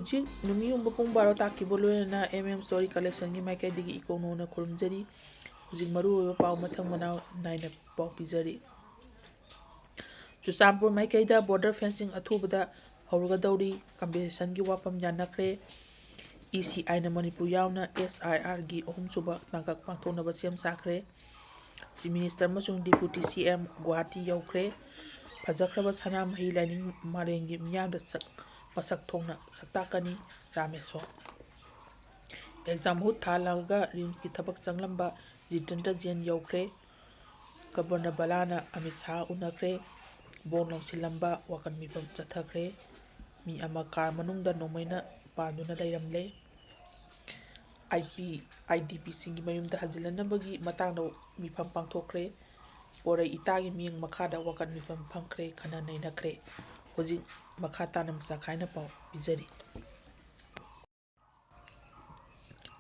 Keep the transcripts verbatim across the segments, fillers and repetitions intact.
ꯍꯧꯖꯤꯛ ꯅꯨꯃꯤꯠ ꯌꯨꯡꯕ ꯄꯨꯡ ꯕꯥꯔꯣ ꯇꯥꯈꯤꯕ ꯂꯣꯏꯅꯅ M M Story Collectionꯒꯤ ꯃꯥꯏꯀꯩꯗꯒꯤ ꯏꯀꯣꯛ ꯅꯧꯅ ꯈꯨꯔꯨꯝꯖꯔꯤ꯫ ꯍꯧꯖꯤꯛ ꯃꯔꯨꯑꯣꯏꯕ ꯄꯥꯎ ꯃꯊꯪ ꯃꯅꯥꯎ ꯅꯥꯏꯅ ꯄꯥꯎ ꯄꯤꯖꯔꯤ꯫ ꯆꯨꯔꯆꯥꯟꯄꯨꯔ ꯃꯥꯏꯀꯩꯗ border fencing ꯑꯊꯨꯕꯗ ꯍꯧꯔꯒꯗꯧꯔꯤ꯫ Compensationꯒꯤ ꯋꯥꯐꯝ ꯌꯥꯅꯈ꯭ꯔꯦ꯫ ECIꯅ ꯃꯅꯤꯄꯨꯔ ꯌꯥꯎꯅ SIRꯒꯤ ꯑꯍꯨꯝꯁꯨꯕ ꯇꯥꯡꯀꯛ ꯄꯥꯡꯊꯣꯛꯅꯕ ꯁꯦꯝ ꯁꯥꯈ꯭ꯔꯦ꯫ Chief Minister ꯑꯃꯁꯨꯡ Deputy CM ꯒꯨꯋꯥꯍꯥꯇꯤ ꯌꯧꯈ꯭ꯔꯦ꯫ ꯐꯖꯈ꯭ꯔꯕ ꯁꯅꯥꯃꯍꯤ ꯂꯥꯏꯅꯤꯡ ꯃꯥꯂꯦꯝꯒꯤ ꯃꯤꯌꯥꯝꯗ ꯁꯛ-, ꯃꯁꯛ ꯊꯣꯛꯅ ꯁꯛꯇꯥꯛꯀꯅꯤ꯫ ꯔꯥꯃꯦꯁꯣꯔ꯫ Exam ꯃꯍꯨꯠ ꯊꯥꯍꯜꯂꯒ RIMSꯀꯤ ꯊꯕꯛ ꯆꯪꯂꯝꯕ ꯖꯤꯇꯦꯟꯗ꯭ꯔ ꯖꯦꯟ ꯌꯧꯈ꯭ꯔꯦ꯫ Governor ꯕꯂꯥꯅ ꯑꯃꯤꯠ ꯁꯥꯍ ꯎꯅꯈ꯭ꯔꯦ꯫ ꯕꯣꯔ ꯂꯧꯁꯤꯜꯂꯝꯕ ꯋꯥꯀꯠ ꯃꯤꯐꯝ ꯆꯠꯊꯈ꯭ꯔꯦ꯫ ꯃꯤ ꯑꯃ car ꯃꯅꯨꯡꯗ ꯅꯣꯡꯃꯩꯅ ꯄꯥꯟꯗꯨꯅ ꯂꯩꯔꯝꯂꯦ꯫ IP, IDPꯁꯤꯡꯒꯤ ꯃꯌꯨꯝꯗ ꯍꯟꯖꯤꯜꯂꯛꯅꯕꯒꯤ ꯃꯇꯥꯡꯗ ꯃꯤꯐꯝ ꯄꯥꯡꯊꯣꯛꯈ꯭ꯔꯦ꯫ ꯄꯣꯔꯩ ꯏꯇꯥꯒꯤ ꯃꯤꯠꯌꯦꯡ ꯃꯈꯥꯗ ꯋꯥꯀꯠ ꯃꯤꯐꯝ ꯐꯝꯈ꯭ꯔꯦ, ꯈꯟꯅ ꯅꯩꯅꯈ꯭ꯔꯦ꯫ ꯍꯧꯖꯤꯛ ꯃꯈꯥ ꯇꯥꯅ ꯃꯆꯥ ꯈꯥꯏꯅ ꯄꯥꯎ ꯄꯤꯖꯔꯤ꯫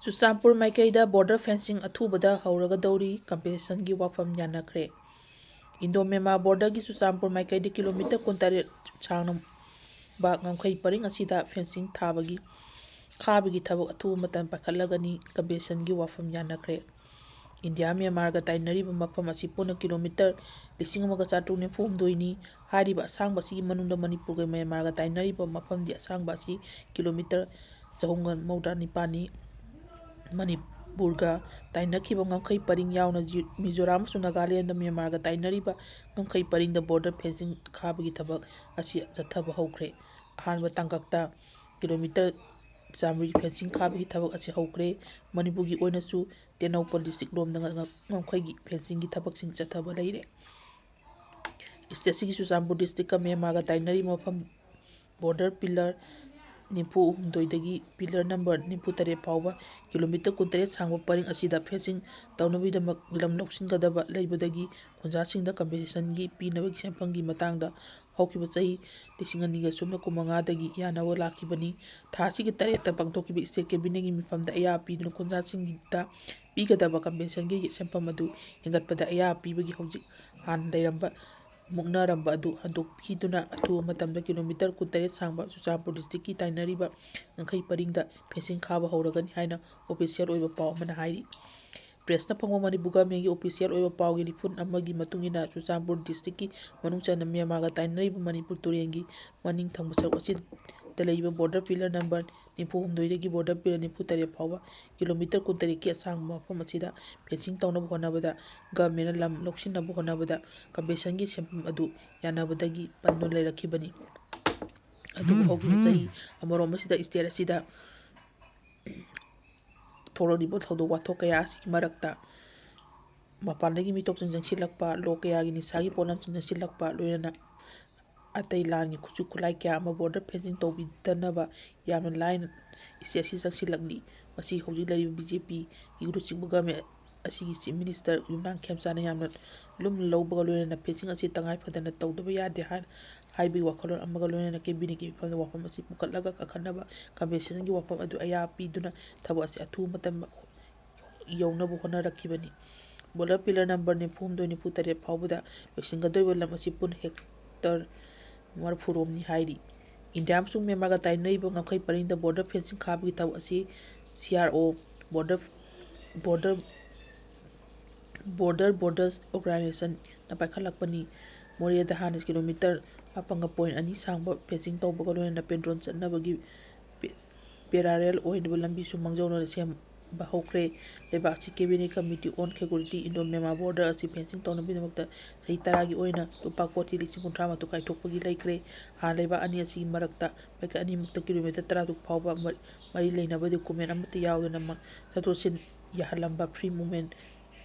ꯆꯨꯔꯆꯥꯟꯄꯨꯔ ꯃꯥꯏꯀꯩꯗ border fencing ꯑꯊꯨꯕꯗ ꯍꯧꯔꯒꯗꯧꯔꯤ꯫ Compensationꯒꯤ ꯋꯥꯐꯝ ꯌꯥꯅꯈ꯭ꯔꯦ꯫ Indo Myanmar borderꯒꯤ ꯆꯨꯔꯆꯥꯟꯄꯨꯔ ꯃꯥꯏꯀꯩꯗ kilometre ꯀꯨꯟꯇꯔꯦꯠ ꯁꯥꯡꯅ ꯕ ꯉꯝꯈꯩ ꯄꯔꯤꯡ ꯑꯁꯤꯗ fencing ꯊꯥꯕꯒꯤ, ꯈꯥꯕꯒꯤ ꯊꯕꯛ ꯑꯊꯨꯕ ꯃꯇꯝ ꯄꯥꯏꯈꯠꯂꯒꯅꯤ꯫ Compensationꯒꯤ ꯋꯥꯐꯝ ꯌꯥꯅꯈ꯭ꯔꯦ꯫ ꯏꯟꯗꯤꯌꯥ ꯃ꯭ꯌꯥꯟꯃꯥꯔꯒ ꯇꯥꯏꯅꯔꯤꯕ ꯃꯐꯝ ꯑꯁꯤ ꯄꯨꯟꯅ kilometre ꯂꯤꯁꯤꯡ ꯑꯃꯒ ꯆꯥꯇ꯭ꯔꯨꯛ ꯅꯤꯐꯨ ꯍꯨꯝꯗꯣꯏꯅꯤ꯫ ꯍꯥꯏꯔꯤꯕ ꯑꯁꯥꯡꯕ ꯑꯁꯤꯒꯤ ꯃꯅꯨꯡꯗ ꯃꯅꯤꯄꯨꯔꯒ ꯃ꯭ꯌꯥꯟꯃꯥꯔꯒ ꯇꯥꯏꯅꯔꯤꯕ ꯃꯐꯝꯗꯤ ꯑꯁꯥꯡꯕ ꯑꯁꯤ kilometre ꯆꯍꯨꯝꯒ ꯃꯧꯗ꯭ꯔꯥ ꯅꯤꯄꯥꯜꯅꯤ꯫ ꯃꯅꯤꯄꯨꯔꯒ ꯇꯥꯏꯅꯈꯤꯕ ꯉꯝꯈꯩ ꯄꯔꯤꯡ ꯌꯥꯎꯅ ꯖꯤ-, ꯃꯤꯖꯣꯔꯥꯝ ꯑꯃꯁꯨꯡ ꯅꯥꯒꯥꯂꯦꯟꯗ ꯃ꯭ꯌꯥꯟꯃꯥꯔꯒ ꯇꯥꯏꯅꯔꯤꯕ ꯉꯝꯈꯩ ꯄꯔꯤꯡꯗ border fencing ꯈꯥꯕꯒꯤ ꯊꯕꯛ ꯑꯁꯤ ꯆꯠꯊꯕ ꯍꯧꯈ꯭ꯔꯦ꯫ ꯑꯍꯥꯟꯕ ꯇꯥꯡꯀꯛꯇ kilometre ꯆꯥꯃꯔꯤ fencing ꯈꯥꯕꯒꯤ ꯊꯕꯛ ꯑꯁꯤ ꯍꯧꯈ꯭ꯔꯦ꯫ ꯃꯅꯤꯄꯨꯔꯒꯤ ꯑꯣꯏꯅꯁꯨ ꯇꯦꯡꯅꯧꯄꯜ district ꯂꯣꯝꯗ ꯉ-, ꯉ-, ꯉꯝꯈꯩꯒꯤ fencingꯒꯤ ꯊꯕꯛꯁꯤꯡ ꯆꯠꯊꯕ ꯂꯩꯔꯦ꯫ State ꯑꯁꯤꯒꯤ ꯆꯨꯔꯆꯥꯟꯄꯨꯔ districtꯀ ꯃ꯭ꯌꯥꯟꯃꯥꯔꯒ ꯇꯥꯏꯅꯔꯤꯕ ꯃꯐꯝ border pillar ꯅꯤꯐꯨ ꯍꯨꯝꯗꯣꯏꯗꯒꯤ pillar number ꯅꯤꯐꯨ ꯇꯔꯦꯠ ꯐꯥꯎꯕ kilometre ꯀꯨꯟꯇꯔꯦꯠ ꯁꯥꯡꯕ ꯄꯔꯤꯡ ꯑꯁꯤꯗ fencing ꯇꯧꯅꯕꯒꯤꯗꯃꯛ ꯂꯝ ꯂꯧꯁꯤꯟꯒꯗꯕ ꯂꯩꯕꯗꯒꯤ ꯈꯨꯟꯖꯥꯁꯤꯡꯗ compensationꯒꯤ ꯄꯤꯅꯕꯒꯤ ꯁꯦꯟꯐꯝꯒꯤ ꯃꯇꯥꯡꯗ ꯍꯧꯈꯤꯕ ꯆꯍꯤ ꯂꯤꯁꯤꯡ ꯑꯅꯤꯒ ꯁꯨꯞꯅ ꯀꯨꯟꯃꯉꯥꯗꯒꯤ ꯌꯥꯅꯕ ꯂꯥꯛꯈꯤꯕꯅꯤ꯫ ꯊꯥ ꯑꯁꯤꯒꯤ ꯇꯔꯦꯠꯇ ꯄꯥꯡꯊꯣꯛꯈꯤꯕ state cabinetꯀꯤ ꯃꯤꯐꯝꯗ ꯑꯌꯥꯕ ꯄꯤꯗꯨꯅ ꯈꯨꯟꯖꯥꯁꯤꯡꯗ ꯄꯤꯒꯗꯕ compensationꯒꯤ ꯁꯦꯟꯐꯝ ꯑꯗꯨ ꯍꯦꯟꯒꯠꯄꯗ ꯑꯌꯥꯕ ꯄꯤꯕꯒꯤ ꯍꯧꯖꯤꯛ ꯍꯥꯟꯅ ꯂꯩꯔꯝꯕ ꯃꯨꯛꯅꯔꯝꯕ ꯑꯗꯨ ꯍꯟꯗꯣꯛꯄꯤꯗꯨꯅ ꯑꯊꯨꯕ ꯃꯇꯝꯗ ꯀꯤꯂꯣꯃꯤꯇꯔ ꯀꯨꯟꯇꯔꯦꯠ ꯁꯥꯡꯕ ꯆꯨꯔꯆꯥꯟꯄꯨꯔ ꯗꯤꯁꯇ꯭ꯔꯤꯛꯀꯤ ꯇꯥꯏꯅꯔꯤꯕ ꯉꯝꯈꯩ ꯄꯔꯤꯡꯗ ꯐꯦꯟꯁꯤꯡ ꯈꯥꯕ ꯍꯧꯔꯒꯅꯤ ꯍꯥꯏꯅ ꯑꯣꯐꯤꯁꯤꯌꯦꯜ ꯑꯣꯏꯕ ꯄꯥꯎ ꯑꯃꯅ ꯍꯥꯏꯔꯤ꯫ ꯄ꯭ꯔꯦꯁꯅ ꯐꯪꯕ ꯃꯅꯤꯄꯨꯔ ꯒꯚꯔꯟꯃꯦꯟꯒꯤ ꯑꯣꯐꯤꯁꯤꯌꯦꯜ ꯑꯣꯏꯕ ꯄꯥꯎꯒꯤ ꯂꯤꯐꯨꯟ ꯑꯃꯒꯤ ꯃꯇꯨꯡ ꯏꯟꯅ, ꯆꯨꯔꯆꯥꯟꯄꯨꯔ ꯗꯤꯁꯇ꯭ꯔꯤꯛꯀꯤ ꯃꯅꯨꯡ ꯆꯟꯅ ꯃ꯭ꯌꯥꯟꯃꯥꯔꯒ ꯇꯥꯏꯅꯔꯤꯕ ꯃꯅꯤꯄꯨꯔ ꯇꯨꯔꯦꯜꯒꯤ ꯃꯅꯤꯡ ꯊꯪꯕ ꯁꯔꯨꯛ ꯑꯁꯤꯗ ꯂꯩꯔꯤꯕ ꯕꯣꯔꯗꯔ ꯄꯤꯂꯔ ꯅꯝꯕꯔ ꯅꯤꯐꯨ ꯍꯨꯝꯗꯣꯏꯗꯒꯤ ꯕꯣꯔꯗꯔ ꯄꯤꯂꯔ ꯅꯤꯐꯨ ꯇꯔꯦꯠ ꯐꯥꯎꯕ ꯀꯤꯂꯣꯃꯤꯇꯔ ꯀꯨꯟꯇꯔꯦꯠꯀꯤ ꯑꯁꯥꯡꯕ ꯃꯐꯝ ꯑꯁꯤꯗ ꯐꯦꯟꯁꯤꯡ ꯇꯧꯅꯕ ꯍꯣꯠꯅꯕꯗ, ꯒꯚꯔꯟꯃꯦꯟꯅ ꯂꯝ ꯂꯧꯁꯤꯟꯅꯕ ꯍꯣꯠꯅꯕꯗ ꯀꯝꯄꯦꯁꯟꯒꯤ ꯁꯦꯟꯐꯝ ꯑꯗꯨ ꯌꯥꯅꯕꯗꯒꯤ ꯄꯟꯗꯨꯅ ꯂꯩꯔꯛꯈꯤꯕꯅꯤ꯫ ꯑꯗꯨꯕꯨ ꯍꯧꯈꯤꯕ ꯆꯍꯤ ꯑꯃꯔꯣꯝ ꯑꯁꯤꯗ ꯁ꯭ꯇꯦꯠ ꯑꯁꯤꯗ ꯊꯣꯛꯂꯛꯂꯤꯕ ꯊꯧꯗꯣꯛ ꯋꯥꯊꯣꯛ ꯀꯌꯥ ꯑꯁꯤꯒꯤ ꯃꯔꯛꯇ ꯃꯄꯥꯟꯗꯒꯤ ꯃꯤꯇꯣꯞꯁꯤꯡ ꯆꯪꯁꯤꯜꯂꯛꯄ, ꯂꯣ ꯀꯌꯥꯒꯤ ꯅꯤꯁꯥꯒꯤ ꯄꯣꯠꯂꯝꯁꯤꯡ ꯆꯪꯁꯤꯜꯂꯛꯄ, ꯂꯣꯏꯅꯅ ꯑꯇꯩ ꯂꯥꯟꯒꯤ ꯈꯨꯠꯁꯨ ꯈꯨꯠꯂꯥꯏ ꯀꯌꯥ ꯑꯃ ꯕꯣꯔꯗꯔ ꯐꯦꯟꯁꯤꯡ ꯇꯧꯕꯤꯗꯅꯕ ꯌꯥꯝꯅ ꯂꯥꯏꯅ ꯁ꯭ꯇꯦꯠ ꯑꯁꯤ ꯆꯪꯁꯤꯜꯂꯛꯂꯤ꯫ ꯃꯁꯤ ꯍꯧꯖꯤꯛ ꯂꯩꯔꯤꯕ ꯕꯤ ꯖꯦ ꯄꯤꯒꯤ ꯂꯨꯆꯤꯡꯕ ꯒꯚꯔꯟꯃꯦꯟ ꯑꯁꯤꯒꯤ ꯆꯤꯐ ꯃꯤꯅꯤꯁꯇꯔ ꯌꯨꯝꯅꯥꯝ ꯈꯦꯝꯆꯥꯅ ꯌꯥꯝꯅ ꯂꯨꯝꯅ ꯂꯧꯕꯒ ꯂꯣꯏꯅꯅ ꯐꯦꯟꯁꯤꯡ ꯑꯁꯤ ꯇꯉꯥꯏ ꯐꯗꯅ ꯇꯧꯗꯕ ꯌꯥꯗꯦ ꯍꯥꯏ-, ꯍꯥꯏꯕꯒꯤ ꯋꯥꯈꯜꯂꯣꯟ ꯑꯃꯒ ꯂꯣꯏꯅꯅ ꯀꯦꯕꯤꯅꯦꯠꯀꯤ ꯃꯤꯐꯝꯗ ꯋꯥꯐꯝ ꯑꯁꯤ ꯄꯨꯈꯠꯂꯒ ꯀꯥꯈꯠꯅꯕ ꯀꯝꯄꯦꯁꯟꯒꯤ ꯋꯥꯐꯝ ꯑꯗꯨ ꯑꯌꯥ ꯄꯤꯗꯨꯅ ꯊꯕꯛ ꯑꯁꯤ ꯑꯊꯨꯕ ꯃꯇꯝ ꯌꯧꯅꯕ ꯍꯣꯠꯅꯔꯛꯈꯤꯕꯅꯤ꯫ ꯕꯣꯔꯗꯔ ꯄꯤꯂꯔ ꯅꯝꯕꯔ ꯅꯤꯐꯨ ꯍꯨꯝꯗꯣꯏ, ꯅꯤꯐꯨ ꯇꯔꯦꯠ ꯐꯥꯎꯕꯗ ꯂꯣꯏꯁꯤꯟꯒꯗꯧꯔꯤꯕ ꯂꯝ ꯑꯁꯤ ꯄꯨꯟꯅ ꯍꯦꯛꯇꯔ ꯃꯔꯤꯐꯨ ꯔꯣꯝꯅꯤ ꯍꯥꯏꯔꯤ꯫ ꯏꯟꯗꯤꯌꯥ ꯑꯃꯁꯨꯡ ꯃ꯭ꯌꯥꯟꯃꯥꯔꯒ ꯇꯥꯏꯅꯔꯤꯕ ꯉꯝꯈꯩ ꯄꯔꯤꯡꯗ ꯕꯣꯔꯗꯔ ꯐꯦꯟꯁꯤꯡ ꯈꯥꯕꯒꯤ ꯊꯕꯛ ꯑꯁꯤ C R O, border, border, border borders ꯑꯣꯔꯒꯅꯥꯏꯖꯦꯁꯟꯅ ꯄꯥꯏꯈꯠꯂꯛꯄꯅꯤ꯫ ꯃꯣꯔꯦꯗ ꯍꯥꯟꯅ ꯀꯤꯂꯣꯃꯤꯇꯔ ꯃꯥꯄꯟꯒ ꯄꯣꯏꯟ ꯑꯅꯤ ꯁꯥꯡꯕ ꯐꯦꯟꯁꯤꯡ ꯇꯧꯕꯒ ꯂꯣꯏꯅꯅ ꯄꯦꯟꯗ꯭ꯔꯣꯟ ꯆꯠꯅꯕꯒꯤ ꯄꯦ-, ꯄꯦꯔꯥꯔꯦꯜ ꯑꯣꯏꯅꯕ ꯂꯝꯕꯤꯁꯨ ꯃꯥꯡꯖꯧꯅꯅ ꯁꯦꯝꯕ ꯍꯧꯈ꯭ꯔꯦ꯫ ꯂꯩꯕꯥꯛ ꯑꯁꯤ ꯀꯦꯕꯤꯅꯦꯠ ꯀꯃꯤꯇꯤ ꯑꯣꯟ ꯁꯦꯀ꯭ꯌꯨꯔꯤꯇꯤ ꯏꯟꯗꯣ ꯃ꯭ꯌꯥꯟꯃꯥꯔ ꯕꯣꯔꯗꯔ ꯑꯁꯤ ꯐꯦꯟꯁꯤꯡ ꯇꯧꯅꯕꯒꯤꯗꯃꯛꯇ ꯆꯍꯤ ꯇꯔꯥꯒꯤ ꯑꯣꯏꯅ ꯂꯨꯄꯥ ꯀꯣꯇꯤ ꯂꯤꯁꯤꯡ ꯀꯨꯟꯊ꯭ꯔꯥ ꯃꯥꯊꯣꯏ ꯀꯥꯏꯊꯣꯛꯄꯒꯤ ꯂꯩꯈ꯭ꯔꯦ꯫ ꯍꯥꯟꯅ ꯂꯩꯕꯥꯛ ꯑꯅꯤ ꯑꯁꯤꯒꯤ ꯃꯔꯛꯇ ꯄꯥꯏꯀꯠ ꯑꯅꯤꯃꯛꯇ ꯀꯤꯂꯣꯃꯤꯇꯔ ꯇꯔꯥ ꯇꯔꯨꯛ ꯐꯥꯎꯕ ꯃ-, ꯃꯔꯤ ꯂꯩꯅꯕ ꯗꯣꯀꯨꯃꯦꯟ ꯑꯃꯠꯇ ꯌꯥꯎꯗꯅ ꯃ-, ꯆꯠꯊꯣꯛ ꯆꯠꯁꯤꯟ ꯌꯥꯍꯜꯂꯝꯕ ꯐ꯭ꯔꯤ ꯃꯨꯚꯃꯦꯟ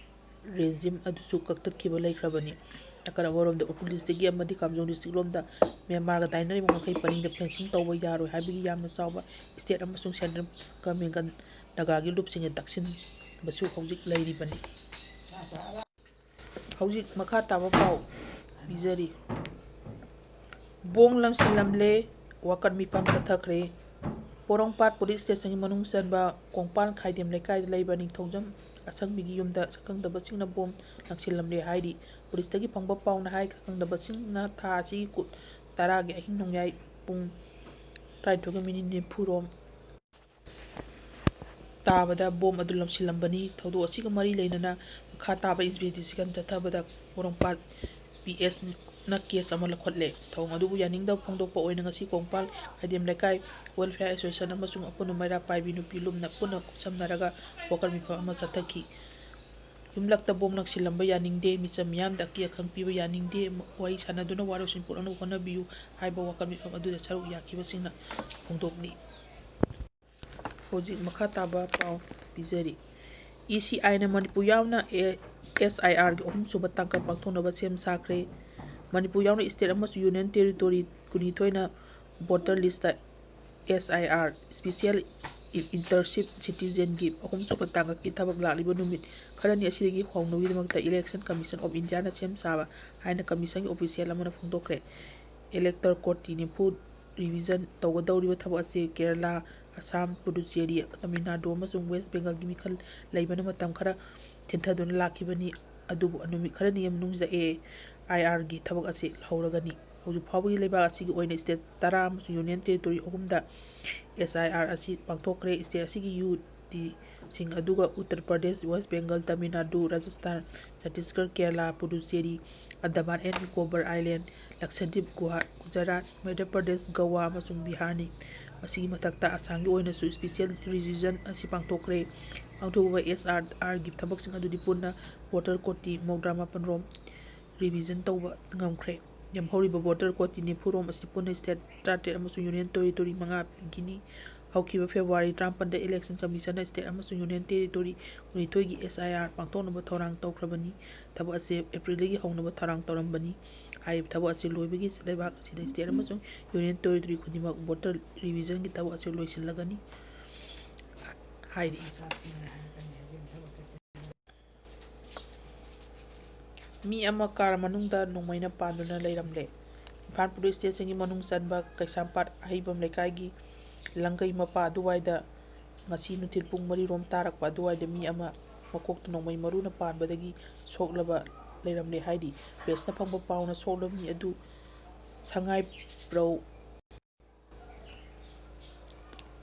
ꯔꯦꯖꯤꯝ ꯑꯗꯨꯁꯨ ꯀꯛꯊꯠꯈꯤꯕ ꯂꯩꯈ꯭ꯔꯕꯅꯤ꯫ ꯅꯥꯀꯜ ꯑꯃꯔꯣꯝꯗ ꯎꯈ꯭ꯔꯨꯜ ꯗꯤꯁꯇ꯭ꯔꯤꯛꯀꯤ ꯑꯃꯗꯤ ꯀꯥꯝꯖꯣꯡ ꯗꯤꯁꯇ꯭ꯔꯤꯛ ꯂꯣꯝꯗ ꯃ꯭ꯌꯥꯟꯃꯥꯔꯒ ꯇꯥꯏꯅꯔꯤꯕ ꯉꯝꯈꯩ ꯄꯔꯤꯡꯗ ꯐꯦꯟꯁꯤꯡ ꯇꯧꯕ ꯌꯥꯔꯣꯏ ꯍꯥꯏꯕꯒꯤ ꯌꯥꯝꯅ ꯆꯥꯎꯕ ꯁ꯭ꯇꯦꯠ ꯑꯃꯁꯨꯡ ꯁꯦꯟꯇ꯭ꯔꯦꯜ ꯒꯚꯔꯟꯃꯦꯟꯠꯀ ꯅꯥꯒꯥꯒꯤ ꯂꯨꯞꯁꯤꯡꯅ ꯇꯛꯁꯤꯟꯕꯁꯨ ꯍꯧꯖꯤꯛ ꯂꯩꯔꯤꯕꯅꯤ꯫ ꯍꯧꯖꯤꯛ ꯃꯈꯥ ꯇꯥꯕ ꯄꯥꯎ ꯄꯤꯖꯔꯤ꯫ ꯕꯣꯝ ꯂꯪꯁꯤꯜꯂꯝꯂꯦ, ꯋꯥꯀꯠ ꯃꯤꯐꯝ ꯆꯠꯊꯈ꯭ꯔꯦ꯫ ꯄꯣꯔꯣꯝꯄꯥꯠ ꯄꯨꯂꯤꯁ ꯁ꯭ꯇꯦꯁꯟꯒꯤ ꯃꯅꯨꯡ ꯆꯟꯕ ꯀꯣꯡꯄꯥꯟ ꯈꯥꯏꯗꯦꯝ ꯂꯩꯀꯥꯏꯗ ꯂꯩꯕ ꯅꯤꯡꯊꯧꯖꯝ ꯑꯁꯪꯕꯤꯒꯤ ꯌꯨꯝꯗ ꯁꯛꯈꯪꯗꯕꯁꯤꯡꯅ ꯕꯣꯝ ꯂꯪꯁꯤꯜꯂꯝꯂꯦ ꯍꯥꯏꯔꯤ꯫ ꯄꯨꯂꯤꯁꯇꯒꯤ ꯐꯪꯕ ꯄꯥꯎꯅ ꯍꯥꯏ, ꯈꯪꯗꯕꯁꯤꯡꯅ ꯊꯥ ꯑꯁꯤꯒꯤ ꯀꯨ-, ꯇꯔꯥꯒꯤ ꯑꯍꯤꯡ ꯅꯣꯡꯌꯥꯏ ꯄꯨꯡ ꯇꯔꯥꯅꯤꯊꯣꯏꯒ ꯃꯤꯅꯤꯠ ꯅꯤꯐꯨ ꯔꯣꯝ ꯇꯥꯕꯗ ꯕꯣꯝ ꯑꯗꯨ ꯂꯪꯁꯤꯜꯂꯝꯕꯅꯤ꯫ ꯊꯧꯗꯣꯛ ꯑꯁꯤꯒ ꯃꯔꯤ ꯂꯩꯅꯅ ꯃꯈꯥ ꯇꯥꯕ ꯏꯟꯚꯦꯁꯇꯤꯒꯦꯁꯟ ꯆꯠꯊꯕꯗ ꯄꯣꯔꯣꯝꯄꯥꯠ ꯄꯤ ꯑꯦꯁꯅ ꯀꯦꯁ ꯑꯃ ꯂꯧꯈꯠꯂꯦ꯫ ꯊꯧꯑꯣꯡ ꯑꯗꯨꯕꯨ ꯌꯥꯅꯤꯡꯗꯕ ꯐꯣꯡꯗꯣꯛꯄ ꯑꯣꯏꯅ ꯉꯁꯤ ꯀꯣꯡꯄꯥꯜ ꯈꯥꯏꯗꯦꯝ ꯂꯩꯀꯥꯏ ꯋꯦꯜꯐꯤꯌꯥꯔ ꯑꯦꯁꯣꯁꯤꯌꯦꯁꯟ ꯑꯃꯁꯨꯡ ꯑꯄꯨꯟꯕ ꯃꯩꯔꯥ ꯄꯥꯏꯕꯤ ꯅꯨꯄꯤ ꯂꯨꯝꯅ ꯄꯨꯟꯅ ꯈꯨꯠꯁꯝꯅꯔꯒ ꯋꯥꯀꯔ ꯃꯤꯐꯝ ꯑꯃ ꯆꯠꯊꯈꯤ꯫ ꯌꯨꯝꯂꯛꯇ ꯕꯣꯝ ꯂꯪꯁꯤꯜꯂꯝꯕ ꯌꯥꯅꯤꯡꯗꯦ, ꯃꯤꯆꯝ ꯃꯤꯌꯥꯝꯗ ꯑꯀꯤ ꯑꯈꯪ ꯄꯤꯕ ꯌꯥꯅꯤꯡꯗꯦ, ꯋꯥꯔꯤ ꯁꯥꯟꯅꯗꯨꯅ ꯋꯥꯔꯣꯏꯁꯤꯟ ꯄꯨꯔꯛꯅꯕ ꯍꯣꯠꯅꯕꯤꯌꯨ ꯍꯥꯏꯕ ꯋꯥꯀꯔ ꯃꯤꯐꯝ ꯑꯗꯨꯗ ꯁꯔꯨꯛ ꯌꯥꯈꯤꯕꯁꯤꯡꯅ ꯐꯣꯡꯗꯣꯛꯂꯤ꯫ ꯍꯧꯖꯤꯛ ꯃꯈꯥ ꯇꯥꯕ ꯄꯥꯎ ꯄꯤꯖꯔꯤ꯫ ꯏ ꯁꯤ ꯑꯥꯏꯅ ꯃꯅꯤꯄꯨꯔ ꯌꯥꯎꯅ ꯑꯦ-, ꯑꯦꯁ ꯑꯥꯏ ꯑꯥꯔꯒꯤ ꯑꯍꯨꯝꯁꯨꯕ ꯇꯥꯡꯀꯛ ꯄꯥꯡꯊꯣꯛꯅꯕ ꯁꯦꯝ ꯁꯥꯈ꯭ꯔꯦ꯫ ꯃꯅꯤꯄꯨꯔ ꯌꯥꯎꯅ ꯏꯁꯇꯦꯠ ꯑꯃꯁꯨꯡ union territory ꯀꯨꯟꯅꯤꯊꯣꯏꯅ voter list S I R, special ꯏꯟꯇꯔꯁꯤꯞ ꯁꯤꯇꯤꯖꯦꯟꯒꯤ ꯑꯍꯨꯝꯁꯨꯕ ꯇꯥꯡꯀꯛꯀꯤ ꯊꯕꯛ ꯂꯥꯛꯂꯤꯕ ꯅꯨꯃꯤꯠ ꯈꯔꯅꯤ ꯑꯁꯤꯗꯒꯤ ꯍꯧꯅꯕꯒꯤꯗꯃꯛꯇ Election Commission of Indiaꯅ ꯁꯦꯝ ꯁꯥꯕ ꯍꯥꯏꯅ ꯀꯃꯤꯁꯟꯒꯤ ꯑꯣꯐꯤꯁꯤꯌꯦꯜ ꯑꯃꯅ ꯐꯣꯡꯗꯣꯛꯈ꯭ꯔꯦ꯫ ꯏꯂꯦꯛꯇꯔ ꯀꯣꯗꯀꯤ ꯅꯤꯐꯨ ꯔꯤꯚꯤꯖꯟ ꯇꯧꯒꯗꯧꯔꯤꯕ ꯊꯕꯛ ꯑꯁꯤ ꯀꯦꯔꯂꯥ, ꯑꯁꯥꯝ, ꯄꯨꯗꯨꯆꯦꯔꯤ, ꯇꯥꯃꯤꯜ ꯅꯥꯗꯨ ꯑꯃꯁꯨꯡ ꯋꯦꯁ ꯕꯦꯡꯒꯜꯒꯤ ꯃꯤꯈꯜ ꯂꯩꯕꯅ ꯃꯇꯝ ꯈꯔ ꯊꯤꯟꯊꯗꯨꯅ ꯂꯥꯛꯈꯤꯕꯅꯤ꯫ ꯑꯗꯨꯕꯨ ꯅꯨꯃꯤꯠ ꯈꯔꯅꯤ ꯃꯅꯨꯡꯗ ꯑꯦ ꯑꯥꯏ ꯑꯥꯔꯒꯤ ꯊꯕꯛ ꯑꯁꯤ ꯍꯧꯔꯒꯅꯤ꯫ ꯍꯧꯖꯤꯛ ꯐꯥꯎꯕꯒꯤ ꯂꯩꯕꯥꯛ ꯑꯁꯤꯒꯤ ꯑꯣꯏꯅ ꯏꯁꯇꯦꯠ ꯇꯔꯥ ꯑꯃꯁꯨꯡ ꯌꯨꯅꯤꯌꯟ ꯇꯦꯔꯤꯇꯣꯔꯤ ꯑꯍꯨꯝꯗ ꯑꯦꯁ ꯑꯥꯏ ꯑꯥꯔ ꯑꯁꯤ ꯄꯥꯡꯊꯣꯛꯈ꯭ꯔꯦ꯫ ꯏꯁꯇꯦꯠ ꯑꯁꯤꯒꯤ ꯌꯨ ꯇꯤꯁꯤꯡ ꯑꯗꯨꯒ Uttar Pradesh, west Bengal, Tamil Nadu, Rajasthan, Chhattisgarh, Kerala, Puducherry, Andaman and Nicobar island, Lakshadweep, ꯒꯨꯍꯥ-, ꯒꯨꯖꯔꯥꯠ, ꯃꯙ꯭ꯌ ꯄ꯭ꯔꯗꯦꯁ, ꯒꯋꯥ ꯑꯃꯁꯨꯡ ꯕꯤꯍꯥꯔꯅꯤ꯫ ꯃꯁꯤꯒꯤ ꯃꯊꯛꯇ ꯑꯁꯥꯝꯒꯤ ꯑꯣꯏꯅꯁꯨ ꯏꯁꯄꯤꯁꯦꯜ ꯔꯤꯚꯤꯖꯟ ꯑꯁꯤ ꯄꯥꯡꯊꯣꯛꯈ꯭ꯔꯦ꯫ ꯄꯥꯡꯊꯣꯛꯄ ꯑꯦꯁ ꯑꯥꯏ ꯑꯥꯔꯒꯤ ꯊꯕꯛꯁꯤꯡ ꯑꯗꯨꯗꯤ ꯄꯨꯟꯅ ꯚꯣꯇꯔ ꯀꯣꯗꯀꯤ ꯃꯧꯗ꯭ꯔꯥ ꯃꯥꯄꯟ ꯔꯣꯝ ꯔꯤꯚꯤꯖꯟ ꯇꯧꯕ ꯉꯝꯈ꯭ꯔꯦ꯫ ꯂꯦꯝꯍꯧꯔꯤꯕ ꯚꯣꯇꯔ ꯀꯣꯗꯀꯤ ꯅꯤꯐꯨ ꯔꯣꯝ ꯑꯁꯤ ꯄꯨꯟꯅ ꯏꯁꯇꯦꯠ ꯇꯔꯥꯇꯔꯦꯠ ꯑꯃꯁꯨꯡ ꯌꯨꯅꯤꯌꯟ ꯇꯦꯔꯤꯇꯣꯔꯤ ꯃꯉꯥꯒꯤꯅꯤ꯫ ꯍꯧꯈꯤꯕ ꯐꯦꯕ꯭ꯔꯨꯋꯥꯔꯤ ꯇꯔꯥꯃꯥꯄꯟꯗ Election Commissionꯅ ꯏꯁꯇꯦꯠ ꯑꯃꯁꯨꯡ ꯌꯨꯅꯤꯌꯟ ꯇꯦꯔꯤꯇꯣꯔꯤ ꯀꯨꯟꯅꯤꯊꯣꯏꯒꯤ ꯑꯦꯁ ꯑꯥꯏ ꯑꯥꯔ ꯄꯥꯡꯊꯣꯛꯅꯕ ꯊꯧꯔꯥꯡ ꯇꯧꯈ꯭ꯔꯕꯅꯤ꯫ ꯊꯕꯛ ꯑꯁꯤ ꯑꯦꯄ꯭ꯔꯤꯜꯗꯒꯤ ꯍꯧꯅꯕ ꯊꯧꯔꯥꯡ ꯇꯧꯔꯝꯕꯅꯤ꯫ ꯍꯥꯏꯔꯤꯕ ꯊꯕꯛ ꯑꯁꯤ ꯂꯣꯏꯕꯒꯤ ꯂꯩꯕꯥꯛ ꯑꯁꯤꯗ ꯏꯁꯇꯦꯠ ꯑꯃꯁꯨꯡ ꯌꯨꯅꯤꯌꯟ ꯇꯦꯔꯤꯇꯣꯔꯤ ꯈꯨꯗꯤꯡꯃꯛ ꯚꯣꯇꯔ ꯔꯤꯚꯤꯖꯟꯒꯤ ꯊꯕꯛ ꯑꯁꯤ ꯂꯣꯏꯁꯤꯜꯂꯒꯅꯤ ꯍꯥꯏꯔꯤ꯫ ꯃꯤ ꯑꯃ ꯀꯥꯔ ꯃꯅꯨꯡꯗ ꯅꯣꯡꯃꯩꯅ ꯄꯥꯟꯗꯨꯅ ꯂꯩꯔꯝꯂꯦ꯫ ꯏꯝꯐꯥꯜ ꯄꯨꯂꯤꯁ ꯁ꯭ꯇꯦꯁꯟꯒꯤ ꯃꯅꯨꯡ ꯆꯟꯕ ꯀꯩꯁꯥꯝꯄꯥꯠ ꯑꯍꯩꯕꯝ ꯂꯩꯀꯥꯏꯒꯤ ꯂꯪꯒꯩ ꯃꯄꯥ ꯑꯗꯨꯋꯥꯏꯗ ꯉꯁꯤ ꯅꯨꯡꯊꯤꯜ ꯄꯨꯡ ꯃꯔꯤ ꯔꯣꯝ ꯇꯥꯔꯛꯄ ꯑꯗꯨꯋꯥꯏꯗ ꯃꯤ ꯑꯃ ꯃꯀꯣꯛꯇ ꯅꯣꯡꯃꯩ ꯃꯔꯨꯅ ꯄꯥꯟꯕꯗꯒꯤ ꯁꯣꯛꯂꯕ ꯂꯩꯔꯝꯂꯦ ꯍꯥꯏꯔꯤ꯫ ꯄ꯭ꯔꯦꯁꯅ ꯐꯪꯕ ꯄꯥꯎꯅ ꯁꯣꯛꯂꯕ ꯃꯤ ꯑꯗꯨ ꯁꯉꯥꯏꯄ꯭ꯔꯧ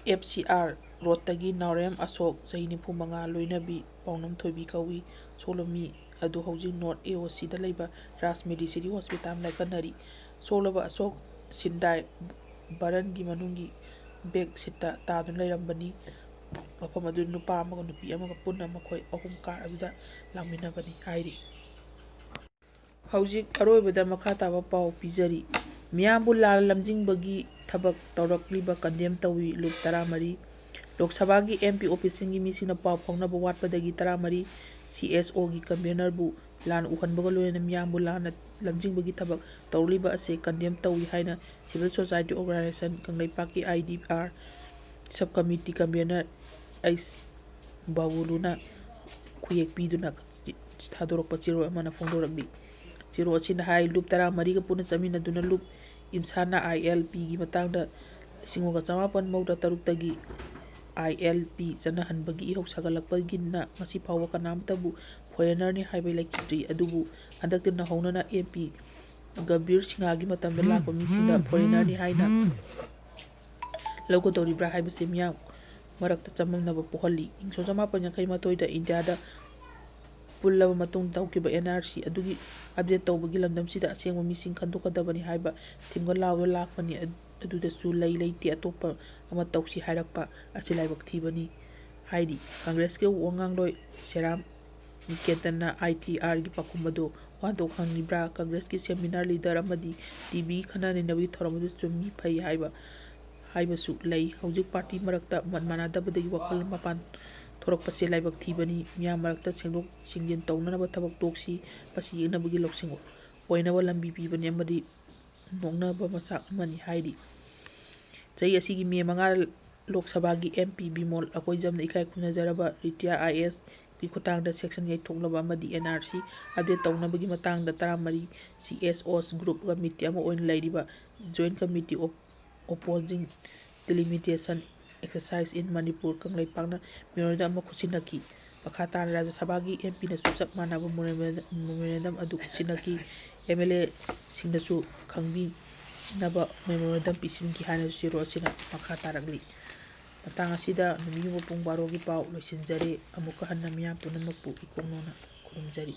ꯑꯦꯐ ꯁꯤ ꯑꯥꯔ ꯔꯣꯗꯇꯒꯤ ꯅꯥꯎꯔꯦꯝ ꯑꯁꯣꯛ, ꯆꯍꯤ ꯅꯤꯐꯨ ꯃꯉꯥ, ꯂꯣꯏꯅꯕꯤ ꯄꯥꯎꯅꯝ ꯊꯣꯏꯕꯤ ꯀꯧꯏ꯫ ꯁꯣꯛꯂꯕ ꯃꯤ ꯑꯗꯨ ꯍꯧꯖꯤꯛ ꯅꯣꯔꯠ ꯑꯦ ꯑꯣ ꯁꯤꯗ ꯂꯩꯕ ꯔꯥꯖ ꯃꯦꯗꯤꯁꯤꯔꯤ ꯍꯣꯁꯄꯤꯇꯥꯜꯗ ꯂꯥꯏꯀꯠꯅꯔꯤ꯫ ꯁꯣꯛꯂꯕ ꯑꯁꯣꯛ ꯁꯤꯟꯗꯥꯏ ꯕꯔꯟꯒꯤ ꯃꯅꯨꯡꯒꯤ ꯕꯦꯛ ꯁꯤꯠꯇ ꯇꯥꯗꯨꯅ ꯂꯩꯔꯝꯕꯅꯤ꯫ ꯃꯐꯝ ꯑꯗꯨꯗ ꯅꯨꯄꯥ ꯑꯃꯒ ꯅꯨꯄꯤ ꯑꯃꯒ ꯄꯨꯟꯅ ꯃꯈꯣꯏ ꯑꯍꯨꯝ ꯀꯥꯔ ꯑꯗꯨꯗ ꯂꯥꯛꯃꯤꯟꯅꯕꯅꯤ ꯍꯥꯏꯔꯤ꯫ ꯍꯧꯖꯤꯛ ꯑꯔꯣꯏꯕꯗ ꯃꯈꯥ ꯇꯥꯕ ꯄꯥꯎ ꯄꯤꯖꯔꯤ꯫ ꯃꯤꯌꯥꯝꯕꯨ ꯂꯥꯟꯅ ꯂꯝꯖꯤꯡꯕꯒꯤ ꯊꯕꯛ ꯇꯧꯔꯛꯂꯤꯕ ꯀꯟꯗꯦꯝ ꯇꯧꯏ ꯂꯨꯞ ꯇꯔꯥꯃꯔꯤ꯫ ꯂꯣꯛ ꯁꯚꯥꯒꯤ ꯑꯦꯝ ꯄꯤ ꯑꯣꯐꯤꯁꯁꯤꯡꯒꯤ ꯃꯤꯁꯤꯡꯅ ꯄꯥꯎ ꯐꯥꯎꯅꯕ ꯋꯥꯠꯄꯗꯒꯤ ꯇꯔꯥꯃꯔꯤ ꯁꯤ ꯑꯦꯁ ꯑꯣꯒꯤ ꯀꯟꯚꯦꯅꯔꯕꯨ ꯂꯥꯟ ꯎꯍꯟꯕꯒ ꯂꯣꯏꯅꯅ ꯃꯤꯌꯥꯝꯕꯨ ꯂꯥꯟꯅ ꯂꯝꯖꯤꯡꯕꯒꯤ ꯊꯕꯛ ꯇꯧꯔꯛꯂꯤꯕ ꯑꯁꯤ ꯀꯟꯗꯦꯝ ꯇꯧꯏ ꯍꯥꯏꯅ ꯁꯤꯚꯤꯜ ꯁꯣꯁꯥꯏꯇꯤ ꯑꯣꯔꯒꯅꯥꯏꯖꯦꯁꯟ ꯀꯪꯂꯩꯄꯥꯛꯀꯤ I D R sub committee convener H ꯕꯥꯕꯨꯂꯨꯅ ꯈꯨꯌꯦꯛ ꯄꯤꯗꯨꯅ ꯊꯥꯗꯣꯔꯛꯄ ꯆꯦꯔꯣꯜ ꯑꯃꯅ ꯐꯣꯡꯗꯣꯔꯛꯂꯤ꯫ ꯆꯦꯔꯣꯜ ꯑꯁꯤꯅ ꯍꯥꯏ, ꯂꯨꯞ ꯇꯔꯥꯃꯔꯤꯒ ꯄꯨꯟꯅ ꯆꯠꯃꯤꯟꯅꯗꯨꯅ ꯂꯨꯞ ꯏꯝꯁꯥꯟꯅ ꯑꯥꯏ ꯑꯦꯜ ꯄꯤꯒꯤ ꯃꯇꯥꯡꯗ ꯂꯤꯁꯤꯡ ꯑꯃꯒ ꯆꯃꯥꯄꯟ ꯃꯧꯗ꯭ꯔꯥ ꯇꯔꯨꯛꯇꯒꯤ ꯑꯥꯏ ꯑꯦꯜ ꯄꯤ ꯆꯠꯅꯍꯟꯕꯒꯤ ꯏꯍꯧ ꯁꯥꯒꯠꯂꯛꯄꯒꯤꯅ ꯉꯁꯤ ꯐꯥꯎꯕ ꯀꯅꯥꯃꯠꯇꯕꯨ ꯐꯣꯔꯦꯅꯔꯅꯤ ꯍꯥꯏꯕ ꯂꯩꯈꯤꯗ꯭ꯔꯤ꯫ ꯑꯗꯨꯕꯨ ꯍꯟꯗꯛꯇꯤ ꯅꯧꯍꯧꯅꯅ ꯑꯦꯝ ꯄꯤ ꯒꯝꯚꯤꯔ ꯁꯤꯡꯍꯒꯤ ꯃꯇꯝꯗ ꯂꯥꯛꯄ ꯃꯤꯁꯤꯡꯗ ꯐꯣꯔꯦꯅꯔꯅꯤ ꯍꯥꯏꯅ ꯂꯧꯒꯗꯧꯔꯤꯕ꯭ꯔꯥ ꯍꯥꯏꯕꯁꯤ ꯃꯤꯌꯥꯝ ꯃꯔꯛꯇ ꯆꯃꯝꯅꯕ ꯄꯣꯛꯍꯜꯂꯤ꯫ ꯏꯪ ꯁꯣꯛ ꯆꯃꯥꯄꯟ ꯌꯥꯡꯈꯩ ꯃꯥꯊꯣꯏꯗ ꯏꯟꯗꯤꯌꯥꯗ ꯄꯨꯜꯂꯕ ꯃꯇꯨꯡꯗ ꯇꯧꯈꯤꯕ ꯑꯦꯟ ꯑꯥꯔ ꯁꯤ ꯑꯗꯨꯒꯤ ꯑꯞꯗꯦꯠ ꯇꯧꯕꯒꯤ ꯂꯝꯗꯝꯁꯤꯗ ꯑꯁꯦꯡꯕ ꯃꯤꯁꯤꯡ ꯈꯟꯗꯣꯛꯀꯗꯕꯅꯤ ꯍꯥꯏꯕ ꯊꯤꯝꯒ ꯂꯥꯎꯗ ꯂꯥꯛꯄꯅꯤ꯫ ꯑꯗꯨꯗꯁꯨ ꯂꯩ ꯂꯩꯇꯦ ꯑꯇꯣꯞꯄ ꯑꯃ ꯇꯧꯁꯤ ꯍꯥꯏꯔꯛꯄ ꯑꯁꯤ ꯂꯥꯏꯕꯛ ꯊꯤꯕꯅꯤ ꯍꯥꯏꯔꯤ꯫ ꯀꯪꯒ꯭ꯔꯦꯁꯀꯤ ꯋꯥꯉꯥꯡꯂꯣꯏ ꯁꯦꯔꯥꯝ ꯅꯤꯀꯦꯇꯟꯅ ꯑꯥꯏ ꯇꯤ ꯑꯥꯔꯒꯤ ꯄꯥꯎꯈꯨꯝ ꯑꯗꯨ ꯋꯥꯍꯟꯊꯣꯛ ꯍꯪꯂꯤꯕ꯭ꯔꯥ? ꯀꯪꯒ꯭ꯔꯦꯁꯀꯤ ꯁꯦꯃꯤꯅꯥꯔ ꯂꯤꯗꯔ ꯑꯃꯗꯤ ꯇꯤ ꯚꯤ ꯈꯟꯅ ꯅꯩꯅꯕꯒꯤ ꯊꯧꯔꯝ ꯑꯗꯨ ꯆꯨꯝꯃꯤ, ꯐꯩ ꯍꯥꯏꯕ ꯍꯥꯏꯕꯁꯨ ꯂꯩ꯫ ꯍꯧꯖꯤꯛ ꯄꯥꯔꯇꯤ ꯃꯔꯛꯇ ꯃꯠ ꯃꯥꯟꯅꯗꯕꯗꯒꯤ ꯋꯥꯈꯜ ꯃꯄꯥꯟ ꯊꯣꯔꯛꯄꯁꯦ ꯂꯥꯏꯕꯛ ꯊꯤꯕꯅꯤ꯫ ꯃꯤꯌꯥꯝ ꯃꯔꯛꯇ ꯁꯦꯡꯗꯣꯛ ꯁꯦꯡꯖꯤꯟ ꯇꯧꯅꯅꯕ ꯊꯕꯛ ꯇꯣꯛꯁꯤ꯫ ꯃꯁꯤ ꯌꯦꯛꯅꯕꯒꯤ ꯂꯧꯁꯤꯡ ꯑꯣꯏꯅꯕ ꯂꯝꯕꯤ ꯄꯤꯕꯅꯤ ꯑꯃꯗꯤ ꯅꯣꯛꯅꯕ ꯃꯆꯥꯛ ꯑꯃꯅꯤ ꯍꯥꯏꯔꯤ꯫ ꯆꯍꯤ ꯑꯁꯤꯒꯤ ꯃꯦ ꯃꯉꯥ ꯂꯣꯛ ꯁꯚꯥꯒꯤ ꯑꯦꯝ ꯄꯤ ꯕꯤꯃꯣꯜ ꯑꯀꯣꯏꯖꯝꯅ ꯏꯀꯥꯏ ꯈꯨꯝꯅꯖꯔꯕ ꯔꯤꯇꯤꯌꯥꯔ ꯑꯥꯏ ꯑꯦ ꯑꯦꯁꯀꯤ ꯈꯨꯠꯊꯥꯡꯗ ꯁꯦꯛꯁꯟ ꯌꯩꯊꯣꯛꯅꯕ ꯑꯃꯗꯤ ꯑꯦꯟ ꯑꯥꯔ ꯁꯤ ꯑꯞꯗꯦꯠ ꯇꯧꯅꯕꯒꯤ ꯃꯇꯥꯡꯗ ꯇꯔꯥꯃꯔꯤ ꯁꯤ ꯑꯦꯁ ꯑꯣꯁ ꯒ꯭ꯔꯨꯞ ꯀꯃꯤꯇꯤ ꯑꯃ ꯑꯣꯏꯅ ꯂꯩꯔꯤꯕ joint committee of opposing delimitation Exercise in Manipur ꯀꯪꯂꯩꯄꯥꯛꯅ memorandum ꯑꯃ ꯈꯨꯠꯁꯤꯟꯅꯈꯤ꯫ ꯃꯈꯥ ꯇꯥꯅ ꯔꯥꯖ꯭ꯌ ꯁꯚꯥꯒꯤ M Pꯅꯁꯨ ꯆꯞ ꯃꯥꯟꯅꯕ memorandum ꯑꯗꯨ ꯈꯨꯠꯁꯤꯟꯅꯈꯤ꯫ M L Aꯁꯤꯡꯅꯁꯨ ꯈꯪꯕꯤꯅꯕ memorandum ꯄꯤꯁꯤꯟꯈꯤ ꯍꯥꯏꯅꯁꯨ ꯆꯦꯔꯣꯜ ꯑꯁꯤꯅ ꯃꯈꯥ ꯇꯥꯔꯛꯂꯤ꯫ ꯃꯇꯥꯡ ꯑꯁꯤꯗ ꯅꯨꯃꯤꯠ ꯌꯨꯡꯕ ꯄꯨꯡ ꯕꯥꯔꯣꯒꯤ ꯄꯥꯎ ꯂꯣꯏꯁꯤꯟꯖꯔꯦ꯫ ꯑꯃꯨꯛꯀ ꯍꯟꯅ ꯃꯤꯌꯥꯝ ꯄꯨꯝꯅꯃꯛꯄꯨ ꯏꯀꯣꯛ ꯅꯣꯟꯅ ꯈꯨꯔꯨꯝꯖꯔꯤ꯫